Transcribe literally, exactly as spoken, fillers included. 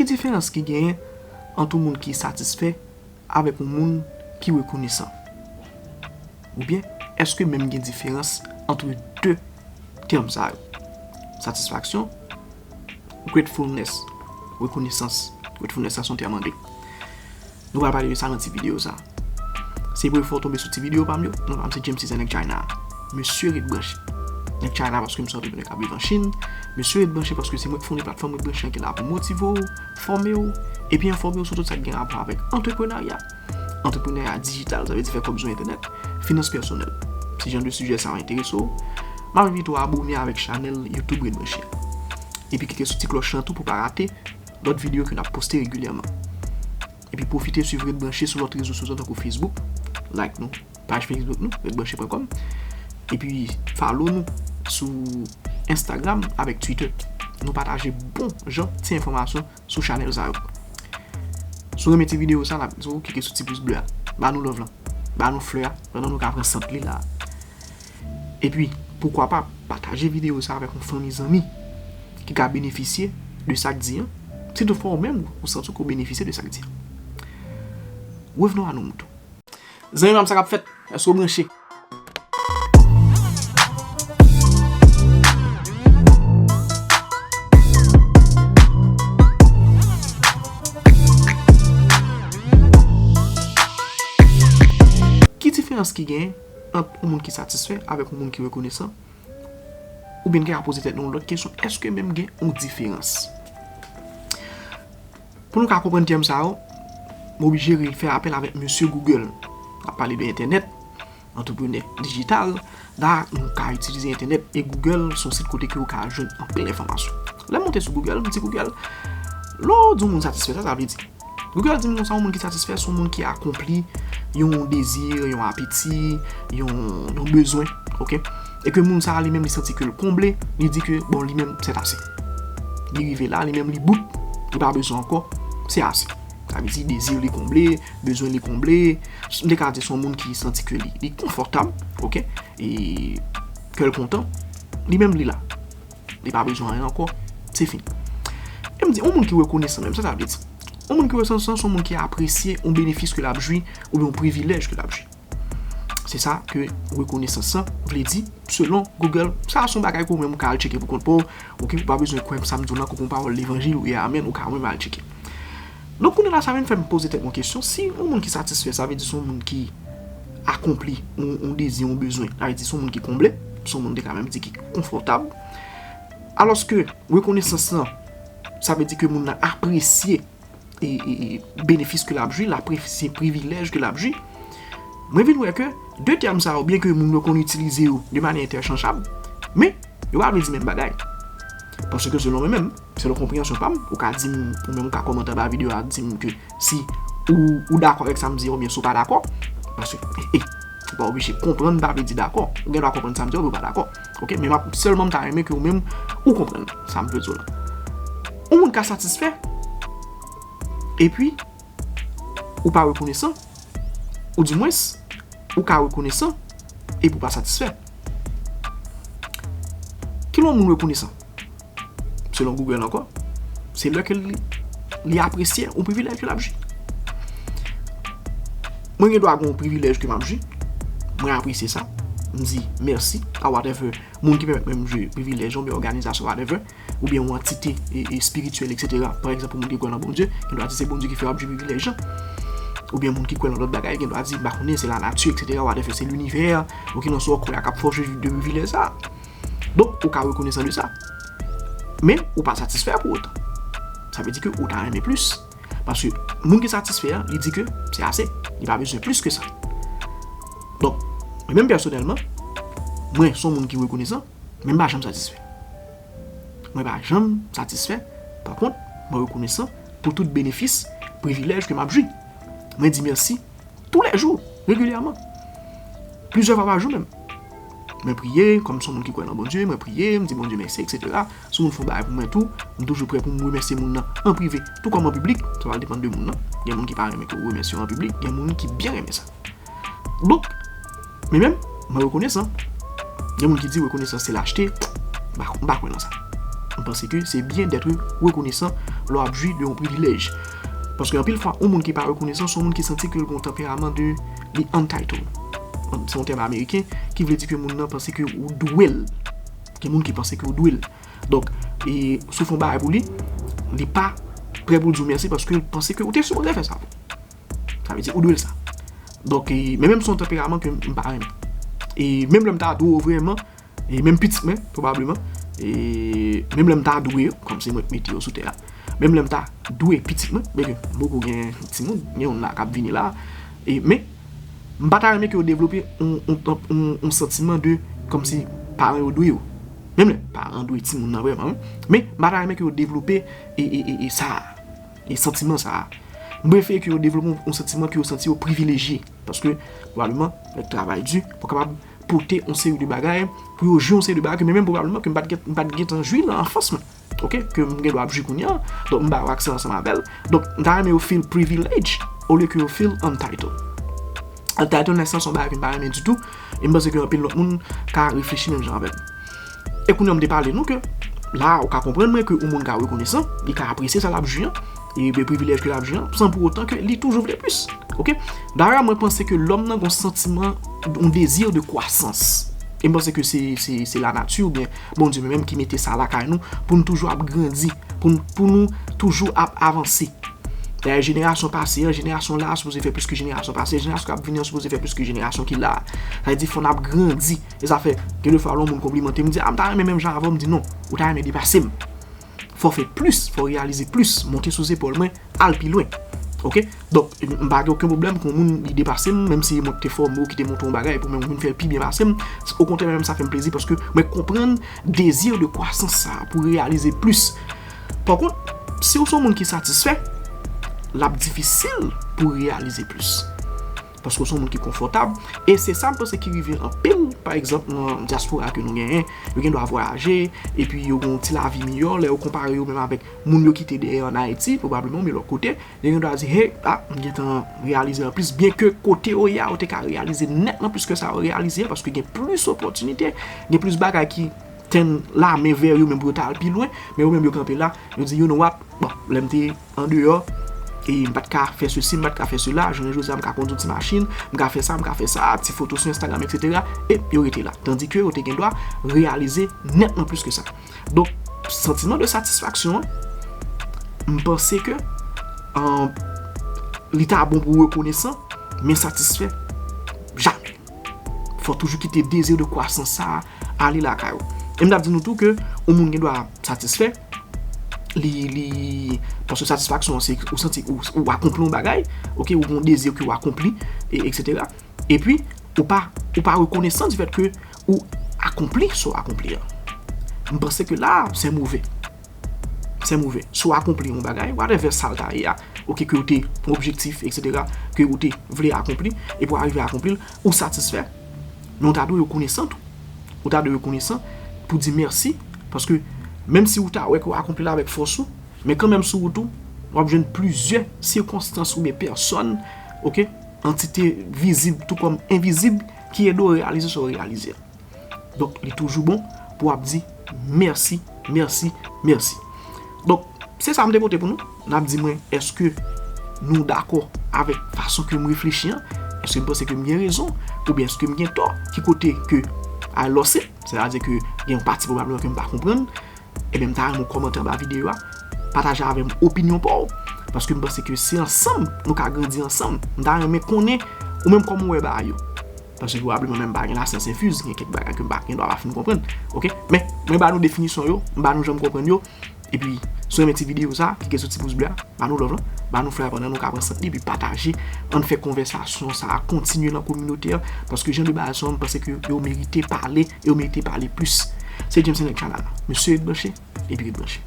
diferans ki genyen ant yon moun ki satisfè avèk yon moun ki rekonesan? Oubyen, èske menm gen diferans ant de tèm sa yo? Satisfaksyon, gratefulness, rekonesans. Gratefulness la se yon tèm angle. Nou pral pale de sa nan ti videyo sa. Se premye fwa w tonbe sou ti videyo pa m yo, non pa m se James Cesar nèg China. Mesye ret branche. Nèg China paske m se antreprenè k ap viv an Chin. Mesye ret branche paske se mwen k fonde platfòm Ret Branche an ki la pou motive w, fòme w, epi enfòme w sou tout sa k gen rapò avèk antreprenarya. Antreprenarya dijital, sa vle di fè kòb sou entènèt, finans pèsonèl. Si jan de sijè sa yo enterese w, m ap envite w abòne avèk chanèl YouTube Ret Branche. Epi klike sou ti klòch lan tou pou w pa rate lòt videyo ke n ap poste regilyèman. Epi pwofite swiv Ret Branche sou lòt rezo sosyo tankou Facebook, like nou, paj Facebook nou, ret branche pwen kòm. Epi follow nou sou Instagram avèk Twitter. Nou pataje bon jan ti enfòmasyon sou chanèl sa yo. Si w renmen ti videyo sa, n ap di w klike sou ti pous ble a. Ba nou love lan. Ba nou flè a, pandan nou ka pran sant li la. Epi, poukwa pa, pataje videyo sa avèk yon fanmi zanmi ki ka benefisye de sa k di an, si toutfwa ou menm ou santi ke w benefisye de sa k di an. Revenons à nos moutons. Zanmi pa m, sa k ap fèt? Èske w branche? Ki diferans ki genyen ant yon moun ki satisfè avèk yon moun ki rekonesan? Oubyen n gen a poze tèt nou yon lòt kesyon, èske menm gen yon diferans? Pou nou ka konprann tèm sa yo, m oblije re-, fè apèl avèk mesye Google. N ap pale de entènèt, antreprenè dijital, la nou ka itilize entènèt e Google se yon sit kote ke ou ka jwenn anpil enfòmasyon. Lè m monte sou Google, m di Google, lè w di yon moun satisfè, sa sa vle di? Google di m konsa, yon moun ki satisfè se yon moun ki akonpli yon dezi, yon apeti, yon, yon bezwen, oke? E ke moun sa a li menm li santi ke l konble, li di ke bon, li menm c'est assez. Li rive la, li menm li bout, li pa bezwen ankò, se ase. Sa vle di dezi li konble, bezwen li konble, m te ka di se yon moun ki santi ke li, li konfòtab, oke? E ke l kontan, li menm li la. Li pa bezwen anyen ankò, se fini. E m di, yon moun ki rekonesan menm, sa sa vle di? Yon moun ki rekonesan se yon moun ki apresye yon benefis ke l ap jwi oubyen yon privilèj ke l ap jwi. Se sa ke rekonesans lan vle di, selon Google. Sa se yon bagay ke ou menm ou ka al tcheke pou kont pa w, oke? Ou pa bezwen kwè sa m di w lan, ke w gon pawòl levanjil, wi, amèn, ou ka menm al tcheke. Donk, kounye a la, sa vin fè m poze tèt mwen kesyon, si yon moun ki satisfè, sa vle di se yon moun ki akonpli yon, yon dezi, yon bezwen, sa vle di se yon moun ki konble, se yon moun te ka menm di ki konfòtab. Alòske rekonesans lan, sa vle di ke moun nan apresye e, e, e, benefis ke l ap jwi, l apresye privilèj ke l ap jwi. Mwen vin wè ke de tèm sa yo, byen ke moun yo konn itilize yo de manyè entèchanjab, men yo pa vle di menm bagay. Paske selon mwen menm, selon konpreyansyon pa m, ou ka di m, ou menm ou ka kòmante anba videyo a, di m ke si ou, ou dakò avèk sa m di a, oubyen si ou pa dakò, paske, e, e, ou pa oblije konprann, pa vle di dakò. Ou gen dwa konprann sa m di a, oubyen ou pa dakò. Oke? Men m ap, sèlman m ta renmen ke ou menm, ou konprann sa m vle di w lan. Yon moun ka satisfè, epi, ou pa rekonesan, ou dimwens, ou ka rekonesan, epi ou pa satisfè. Kilè yon moun rekonesan? Selon Google ankò, se lè ke li, li apresye yon privilèj ke l ap jwi. Mwen gen dwa gen yon privilèj ke m ap jwi, mwen apresye sa, m di mèsi a whatever, moun ki pèmèt mwen m jwi privilèj, oubyen òganizasyon, whatever, oubyen yon antite, e, e, espirityèl, etsetera. Pa egzanp, yon moun ki kwè nan Bondye, gen dwa di se Bondye ki fè w ap jwi privilèj lan. Oubyen moun ki kwè nan lòt bagay, gen dwa di, m pa konnen, se lanati, etsetera, whatever, se linivè, ou ki nan sa w kwè a k ap fè w jwi de privilèj sa. Donk, ou ka rekonesan de sa. Men, ou pa satisfè pou otan. Sa vle di ke ou ta renmen plis. Paske moun ki satisfè a, li di ke se ase. Li pa bezwen plis ke sa. Donk, mwen menm pèsonèlman, mwen se yon moun ki rekonesan, men m pa janm satisfè. Mwen pa janm satisfè. Pa kont, mwen rekonesan pou tout benefis, privilèj ke m ap jwi. Mwen di mèsi toulèjou, regilyèman. Plizyè fwa pa jou menm. Mwen priye, kòm se yon moun ki kwè nan Bondye, mwen priye, m di Bondye mèsi, etsetera. Si yon moun fè yon bagay pou mwen tou, m toujou prè pou m remèsye moun nan an prive, tou kòm an piblik, sa va depann de moun nan. Gen moun ki pa renmen ke w remèsye yo an piblik, gen moun ki byen renmen sa. Donk, men menm, mwen rekonesan. Gen moun ki di rekonesans se lachte, m pa, m pa kwè nan sa. M panse ke se byen d'être reconnaissant lè w ap jwi de yon privilèj. Paske anpil fwa, yon moun ki pa rekonesan, se yon moun ki santi ke l gen yon tanperaman de li entitled. Se yon tèm ameriken ki vle di ke moun nan panse ke ou dwe l. Gen moun ki panse ke ou dwe l. Donk, e, si w fè yon bagay pou li, li pa prè pou l di w mèsi paske l panse ke ou te sipoze fè sa pou. Sa vle di, ou dwe l sa. Donk, e, men menm se yon tanperaman ke m pa renmen. E menm lè m ta dwe w vrèman, e menm pitit mwen, pwobableman, e menm lè m ta dwe yo, kòmsi mwen k mete yo sou tè a, menm lè m ta dwe pitit mwen, byenke m poko gen timoun, gen youn la k ap vini la, e, men, m pa ta renmen ke yo devlope yon, yon, yon, yon santiman de kòmsi paran yo dwe yo. Menm lè paran dwe timoun nan vrèman, wi. Men, m pa ta renmen ke yo devlope e, e, e, e sa a, e santiman sa a. M prefere ke yo devlope yon, yon santiman ke yo santi yo privilejye. Paske, pwobableman, avèk travay di, pou kapab pote yon seri de bagay, pou yo jwi yon seri de bagay ke mwen menm, pwobableman, ke m pa t gen, m pa t gentan jwi nan anfans mwen. Ok? Ke m gen dwa ap jwi kounye a. Donk, m ba yo aksè ansanm avè l. Donk, m ta renmen yo feel privilege olye ke yo feel entitled. Entitledness lan se yon bagay ke m pa renmen ditou. E m panse ke anpil lòt moun ka reflechi menm jan avè m. E kounye a m te pale nou ke la, ou ka konprann mwen ke yon moun ka rekonesan, li ka apresye sa l ap jwi an, e de privilèj ke l ap jwi an, san pou otan ke li toujou vle plis. Ok? Dayè, mwen panse ke lòm nan gen yon santiman, yon dezi de kwasans. E m panse ke se, se, se lanati oubyen Bondye menm ki mete sa lakay nou, pou nou toujou ap grandi, pou n, pou nou toujou ap avanse. Dayè, jenerasyon pase an, jenerasyon la a sipoze fè plis ke jenerasyon pase, jenerasyon k ap vini an sipoze fè plis ke jenerasyon ki la a. Sa vle di, fò n ap grandi. E sa fè, gen de fwa, lè yon moun konplimante m, m di, a, m ta renmen menm jan avè w, m di, non, ou ta renmen depase m. Fò w fè plis, fò w reyalize plis, monte sou zepòl mwen, al pi lwen. Ok? Donk, m pa gen okenn pwoblèm ke yon moun li depase m, menm si se mwen ki te fòme w, ki te montre w yon bagay, pou mwen vin fè l pi byen pase m. Okontrè, menm sa fè m plezi paske mwen konprann dezi de kwasans sa a, pou reyalize plis. Pa kont, si w se yon moun ki satisfè, l ap difisil pou w reyalize plis. Paske w se yon moun ki konfòtab. E se sa m panse ki rive anpil, pa egzanp, nan dyaspora ke nou genyen. Yo gen dwa vwayaje, epi yo gen yon ti lavi miyò, lè yo konpare yo menm avèk moun yo kite dèyè an Ayiti, pwobableman, oubyen lòt kote. Yo gen dwa di, hey, a, m gentan reyalize an plis, byenke kote yo ye a, yo te ka reyalize nètman plis ke sa yo reyalize an, paske gen plis opòtinite, gen plis bagay ki tann lamen vè yo menm pou yo ta al pi lwen, men yo menm yo kanpe la, yo di, you know what, bon, lè m te andeyò, e m pa t ka fè sesi, m pa t ka fè sela, jounen jodi a m ka kondui ti machin, m ka fè sa, m ka fè sa, ti foto sou Instagram, et cetera, e yo rete la. Tandike yo te gen dwa reyalize nètman plis ke sa. Donk, santiman de satisfaksyon an, m panse ke, an, li ta bon pou w rekonesan, men satisfè, jamè. Fò toujou kite dezi de kwasans sa a ale lakay ou. E m t ap di nou tou ke yon moun gen dwa satisfè, li, li, paske satisfaksyon an se ou santi ou, ou akonpli yon bagay, ok, ou gen yon dezi ke ou akonpli, e, et cetera. Epi, ou pa, ou pa rekonesan di fèt ke ou akonpli sa w akonpli an. M panse ke la, se move. Se move. Si w akonpli yon bagay, whatever sa l ta ye a, ok, ke w te yon objektif, et cetera, ke w te vle akonpli, epi w arive akonpli l, ou satisfè, men w ta dwe rekonesan tou. Ou ta dwe rekonesan pou di mèsi, paske menm si w ta wè ke w akonpli l avèk fòs ou, men kanmenm sou wout ou, w ap jwenn plizyè sikonstans oubyen pèsòn, ok, antite vizib tou kòm envizib, ki ede w reyalize sa w reyalize a. Donk, li toujou bon pou w ap di mèsi, mèsi, mèsi. Donk, se sa m te pote pou nou. N ap di mwen, èske nou dakò avèk fason ke m reflechi an? Èske m panse ke m gen rezon? Oubyen èske m gen tò? Ki kote ke I lost it? Sètadi ke gen yon pati pwobableman ke m pa konprann. Ebyen, m ta renmen w kòmante anba videyo a. Pataje avè m opinyon pa w. Paske m panse ke se ansanm nou ka grandi ansanm. M ta renmen konnen ou menm kòman w wè bagay yo. Paske pwobableman menm pa gen lasyans enfiz, gen kèk bagay ke m pa gen dwa pa fin konprann. Ok? Men, mwen ba nou definisyon yo, m ba nou jan m konprann yo. Epi, si w renmen ti videyo sa, klike sou ti pous ble a, ba nou love lan, ba nou flè a pandan nou ka pran sant li, epi pataje, ann fè konvèsasyon sa a kontinye nan kominote a, paske jan de bagay sa yo, m panse ke yo merite pale, e yo merite pale plis. Se James Nèg Chanèl la. Mesye, ret branche, epi ret branche.